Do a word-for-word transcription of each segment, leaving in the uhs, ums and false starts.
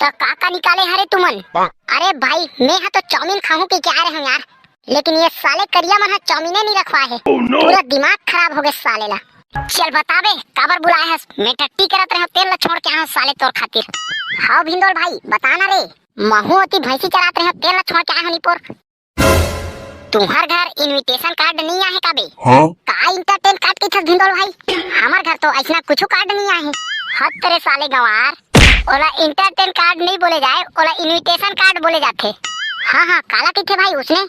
त का का निकाले हरे तुमन? अरे भाई, मैं हा तो चाउमीन खाहूं कहिके आय रहेंव यार, लेकिन ये साले करिया मन हा चाउमीने नहीं रखवाए हे। पूरा दिमाग खराब हो गे साले ला। चल बताबे, काबर बुलाए हस? मैं टट्टी करत रहेंव, तेन ला छोड़ के आए हंव साले तोर खातिर। हाव भिंदोल भाई, बता ना रे, महूं ओती भैंसी चरात रहेंव, तेन ला छोड़ के आए हंव निपोर। तुम्हर घर invitation card नहीं आहे का बे? हाँ? का entertain card कहिथस भिंदोल भाई? हमर घर तो ऐसना कुछु card नहीं आहे। हत तेरे साले गंवार, ओला entertain card नहीं बोले जाए, ओला invitation card बोले जाथे। हाँ हाँ, काला कहिथे भाई उसने?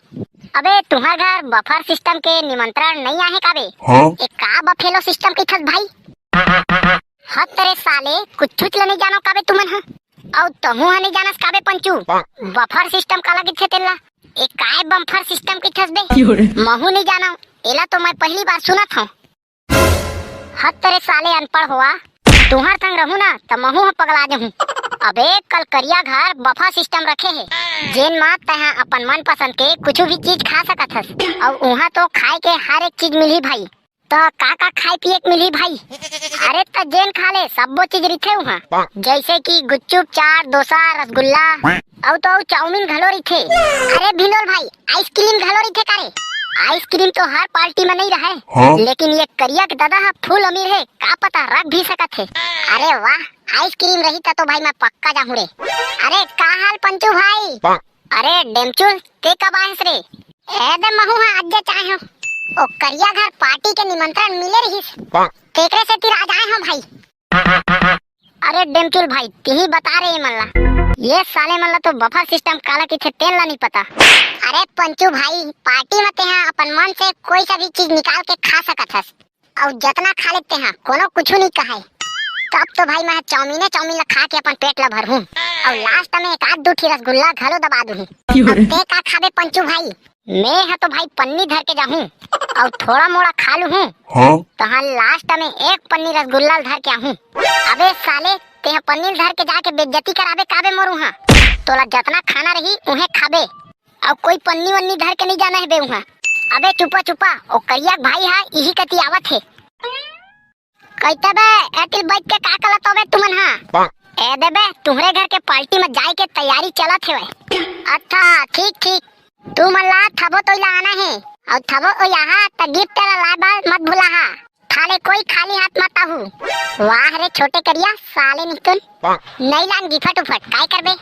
अबे तुम्हर घर buffet system के निमंत्रण नहीं आहे का बे? हाँ? ए का buffet system कहिथस भाई? हत तेरे साले, कुछुच ल नहीं जानो का बे तुमन ह? अउ तहूं ह नहीं जानस का बे पंचू? Buffet system काला कहिथे तेला? ए काय buffet system कहिथस बे? महूं नहीं जानव, एला तो मैं पहली बार सुनत हंव। हत तेरे साले अनपढ़ होवा, तुंहर संग रहूं ना त महूं ह पगला जहूं। अबे कलकरिया घर buffet system रखे हे, जेन म तैं ह अपन मनपसंद के कुछु भी चीज खा सकत हस, अउ उहां तो खाए के हर एक चीज मिलही भाई। त का का खाए पिए के मिलही भाई? अरे त जेन खा ले, सब्बो चीज रहिथे उहां, जैसे कि गुपचुप, चाट, डोसा, रसगुल्ला, अउ तो अउ चाउमीन घलो रहिथे। अरे भिंदोल भाई, ice cream घलो रहिथे का रे? Ice cream तो हर party में नहीं रहे, हाँ? लेकिन ये करिया के दादा ह full अमीर हे, का पता रख भी सकत हे। अरे वाह, ice cream रही त तो भाई मैं पक्का जाहूं रे। अरे का हाल पंचू भाई? अरे डेमचुल, ते कब आयस रे? ए दे महू हा अज्जे चाहे हो। ओ करिया घर party के निमंत्रण मिले रहिस। तेकरे सेती आज आए हो भाई। अरे डेमचुल भाई, तिही बता रे ये मन ला। ये साले मन ला तो buffet system काला कहिथे तेन ला नहीं पता। अरे पंचू भाई, party में तेहा अपन मन से कोई सा भी चीज निकाल के खा सकत हस। अउ जतना खा लेते हैं, कोनो कुछु नहीं कहे। तब तो भाई मैं चाउमीने चाउमीन ला खा के अपन पेट ला भरहूं। अउ last में एक आध दू ठी रसगुल्ला घलो दबा दूं। अब ते का खाबे पंचू भाई? मैं ह तो भाई पन्नी धर के जाहूं अउ थोड़ा मोड़ा खा लूहूं। हाँ? तहां last में एक पन्नी रसगुल्ला धर के आहूं। अबे साले, तेहा पन्नी धर के जाके बेइज्जती कराबे काबे मोर उहां? तोला जतना खाना रही उहे खाबे। अउ कोई पन्नी वन्नी धर के नहीं जाना हे बे उहां। अबे चुपा चुपा, ओ करिया के भाई हा इही कती आवत हे। कहिते बे, एतिल बैठ के का करत होबे तुमन हा? ए दे बे, तुम्हरे घर के party में जाए के तैयारी चलत हेवय। अच्छा, ठीक ठीक। तुमन ला थबो तोई ला आना हे, अउ थबो ओ यहाँ त gift ला लाए बर मत भुलाहा। थाले कोई खाली हाथ मत आहू। वाह रे छोटे करिया, साले नितुन। नहीं लान गिफट उफट, काय करबे?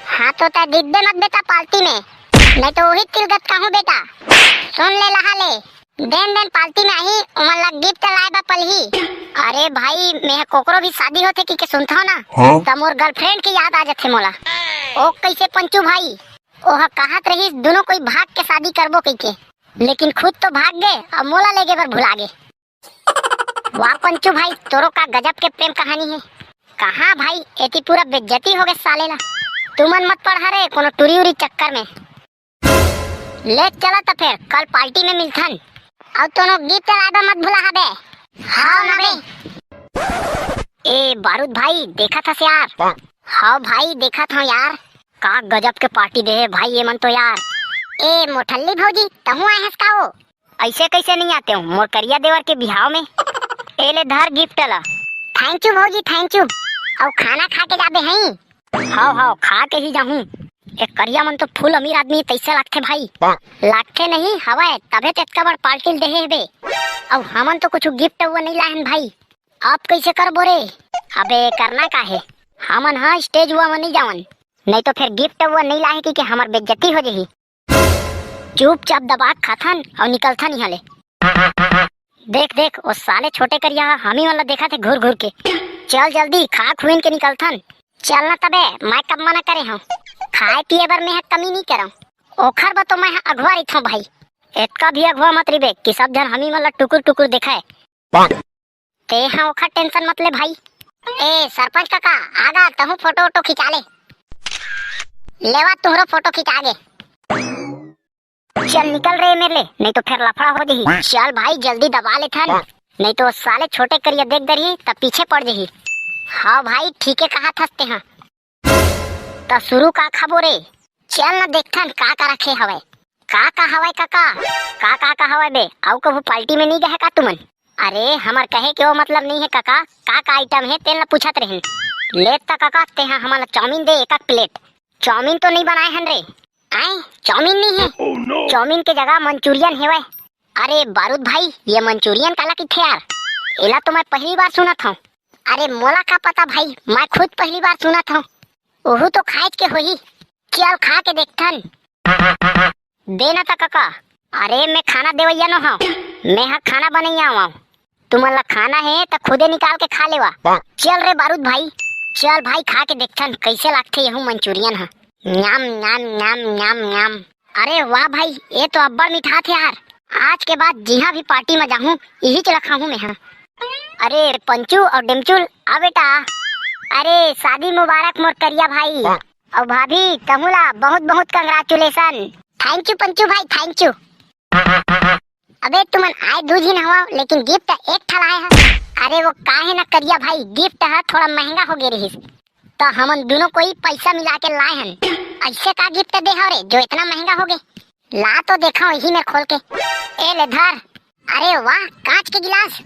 हाँ तो तै दिद्दे मत बेटा party में, नहीं तो वही तिलगत कहूँ बेटा। सुन ले लहा ले, देन देन party में आही, ओमन ला gift लाए बा पलही। अरे भाई, मैं कोकरो भी शादी होथे कि के सुनथव ना, हाँ? त मोर girlfriend के याद आ जथे मोला। ओ कैसे पंचू भाई, ओह कहत रहिस दुनो कोई भाग के शादी करबो कहिके, लेकिन खुद तो भाग गे अउ मोला लेगे बर भुला गे। वाह पंचू भाई, तोरो का गजब के प्रेम कहानी हे। कहाँ भाई, एती पूरा बेइज्जती हो गे साले ला। तुमन मत पड़हा रे कोनो टुरी उरी चक्कर में। ले चला त फेर कल party में मिलथन। अउ तोनो gift लाए बर मत भुलाहा बे। हाँ ना बे। ए बारूद भाई, देखत हस यार? हाँ भाई, देखत हंव यार। का गजब के party दे हे भाई ये मन तो यार। ए मोठल्ली भौजी, तहूँ आए हस का ओ? ऐसे कैसे नहीं आते हो मोर करिया देवर के बिहाव में? ए ले धर gift ला। Thank you भौजी, thank you। अउ खाना खा के जाबे हई? हाव हाव, खा के ही जाहूं। ए करिया मन तो full अमीर आदमी तैसे लागथे भाई। लागथे नहीं हवय, तभे तो एतका बड़ party ल देहे हेबे। अउ हमन तो कुछ gift वो नहीं लाहन भाई। अब कैसे करबो रे? अबे करना का हे, हमन हा stage हुआ में नहीं जावन, नहीं तो फिर gift वो नहीं लाहे कि, कि हमर बेइज्जती हो जही। चुपचाप दबा के खाथन अउ निकलथन इहाँ ले। देख देख, ओ साले छोटे करिया ह हमी मन ला देखत हे घूर घूर के। चल जल्दी खा खुइन के निकलथन। चल ना तबे, मैं कब मना करे हंव? खाए पिए बर मैं ह कमी नहीं करंव, ओखर बर तो मैं ह अघुआ रहिथंव भाई। एतका भी अघुआ मत रहिबे कि सब झन हमी मन ला टुकुर टुकुर देखय। तें ह ओखर tension मत ले भाई। ए सरपंच काका, आगा तहूँ photo वोटो खिंचा ले। लेवा तुहरो photo खिंचा गे। चल निकल रे मेर ले, नहीं तो फिर लफड़ा हो जही। चल भाई जल्दी दबा लेथन, नहीं तो साले छोटे करिया देख डरही त पीछे पड़ जही। हाँ भाई ठीके कहत हस तें ह। त शुरू का खाबो रे? चल न देखथन का का रखे हवय। का का हवय काका? का का का हवय बे? अउ कभू party में नहीं गए का तुमन? अरे हमर कहे के वो मतलब नहीं है काका, का का item है तेन ला पूछत रहिन। ले त कका, तेहा हमन ला चाउमीन दे एक एक प्लेट। चाउमीन तो नइ बनाए हन रे। आए, चाउमीन नइ हे। चाउमीन के जगह मंचूरियन हेवय। अरे बारूद भाई, ये मंचूरियन काला कहिथे यार? एला तो मैं पहली बार सुनत हंव। अरे मोला का पता भाई, मैं खुद पहली बार सुनत हंव। ओहू तो खाएच के होही। चल खा के देखथन। दे ना त कका। अरे मैं खाना देवइया नो हंव, मैं ह खाना बनइया हंव। तुमन ला खाना हे त खुदे निकाल के खा लेवा। चल रे बारूद भाई, चल भाई खा के देखथन कइसे लागथे यहू मंचूरियन ह। न्याम न्याम न्याम न्याम न्याम। अरे वाह भाई, ये तो अब्बड़ मिठाथे यार। आज के बाद जिहां भी पार्टी में जाहूं, इहीच ला खाहूं मैं ह। अरे पंचू अउ डेमचुल, आ बेटा। अरे शादी मुबारक मोर करिया भाई। अउ भाभी, तहूं ला बहुत बहुत congratulation। Thank you पंचू भाई, thank you। अबे तुमन आए दू झिन हवव, लेकिन गिफ्ट एक ठा लाए ह। अरे वो काहे ना करिया भाई, गिफ्ट ह थोड़ा महंगा हो गे रिहिस, त हमन दुनों कोई पैसा मिला के लाए हन। अइसे का गिफ्ट दे हव रे जो इतना महंगा हो गे? ला तो देखव इही मेर खोल के। ए ले धर। अरे वाह, कांच के गिलास।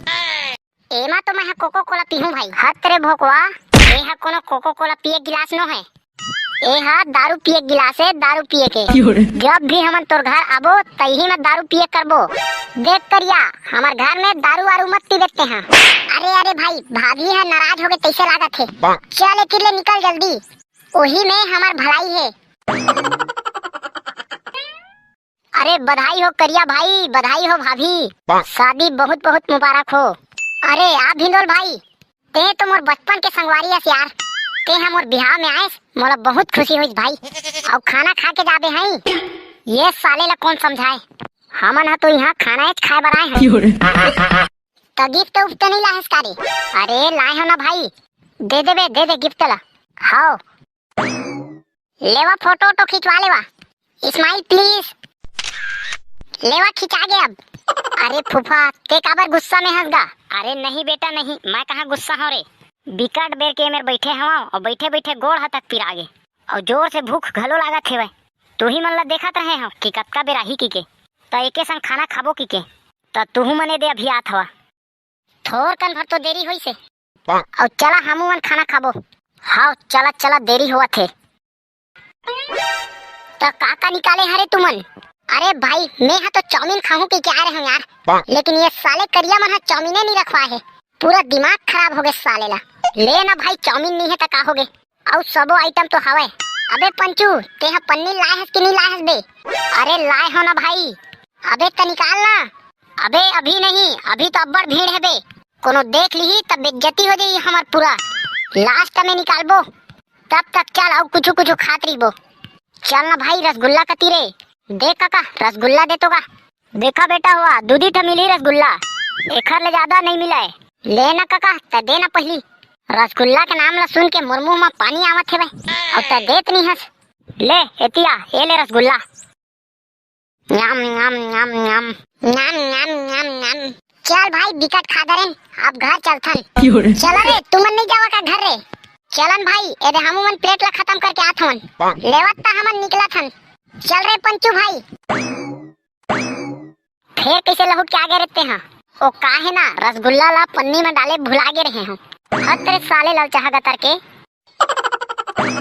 एमा तो मैं ह कोको कोला पीहूं भाई। हत रे भोकवा, ए ह कोनो कोको कोला पिए गिलास नो हे। ए ह दारू पिए गिलास हे, दारू पिए के। जब भी हमन तोर घर आबो, तइही में दारू पिए करबो। देख करिया, हमर घर में दारू वारू मत पीबे तेहा। अरे अरे भाई, भाभी ह नाराज होगे तइसे लागत हे। चल एती ले निकल जल्दी, ओही में हमर भलाई हे। अरे बधाई हो करिया भाई, बधाई हो भाभी, शादी बहुत बहुत मुबारक हो। अरे आ भिंदोल भाई, ते तो मोर बचपन के संगवारी अस यार। ते ह मोर बिहाव में आएस, मोला बहुत खुशी होइस भाई। अउ खाना खा के जाबे हई। ये साले ला कौन समझाए? हमन ह तो इहां खाना एच खाए बर आए हन। त गिफ्ट उफ्ट नइ लाहेस का रे? अरे लाए हंव ना भाई। दे देबे, दे दे गिफ्ट ला। हव। लेवा फोटो वोटो खिंचवा लेवा। Smile please। लेवा खिंचा गे अब। अरे फूफा, ते काबर गुस्सा में हंस गा? अरे नहीं बेटा नहीं, मैं कहां गुस्सा हंव रे। बिकट बेर के मेर बइठे हवंव अउ बइठे बइठे गोड़ ह तक पिरा गे अउ जोर से भूख घलो लागत हेवय। तुही मन ला देखत रहे हंव कि कतका बेर आही किके, त एके संग खाना खाबो किके, त तुहू मने दे अभी आत हवा। थोर कन भर तो देरी होइस हे। अउ चला हमू मन खाना खाबो। हाव चला चला, देरी होवत हे। त का का निकाले हरे तुमन? अरे भाई, मैं ह तो चाउमीन खाहूं कहिके आए रहेंव यार, लेकिन ये साले करिया मन ह चाउमीने नइ रखवाए हे। पूरा दिमाग खराब होगे साले ला। ले ना भाई, चाउमीन नइ हे त का होगे, अउ सबो आइटम तो हवय। अबे पंचू, तेहा पन्नी लाए हस कि नइ लाए हस बे? अरे लाए हंव ना भाई। अबे त निकाल ना। अबे अभी नहीं, अभी तो अब्बड़ भीड़ हे बे, कोनो देख लिही त बेइज्जती हो जाही हमर पूरा। लास्ट में निकालबो, तब तक चल अउ कुछु कुछु खात रहिबो। चल ना भाई रसगुल्ला कती रे। दे कका, रसगुल्ला दे तो गा। देखा बेटा होवा, दूधी ठा मिलही रसगुल्ला, एखर ले जादा नइ मिलय। ले ना कका, त दे ना पहिली। रसगुल्ला के नाम ला सुन के मोर मुंह म पानी आवत हेवय, अउ त देत नइ हस। ले एती आ, ए ले रसगुल्ला। न्याम न्याम न्याम न्याम। न्याम न्याम न्याम न्याम। चल भाई, बिकट खा डरेन, अब घर चलथन। चला रे, तुमन नइ जावा का घर रे? चलन भाई, एदे हमू मन प्लेट ला खतम करके आत हवन। लेवत त हमन निकलत हन। चल रे पंचू भाई। फेर कइसे लहुट के आगे रे तेहा? ओ काहे ना, रसगुल्ला ला पन्नी में डाले भुला गे रहे हंव। हत रे साले ललचाहा गतर के।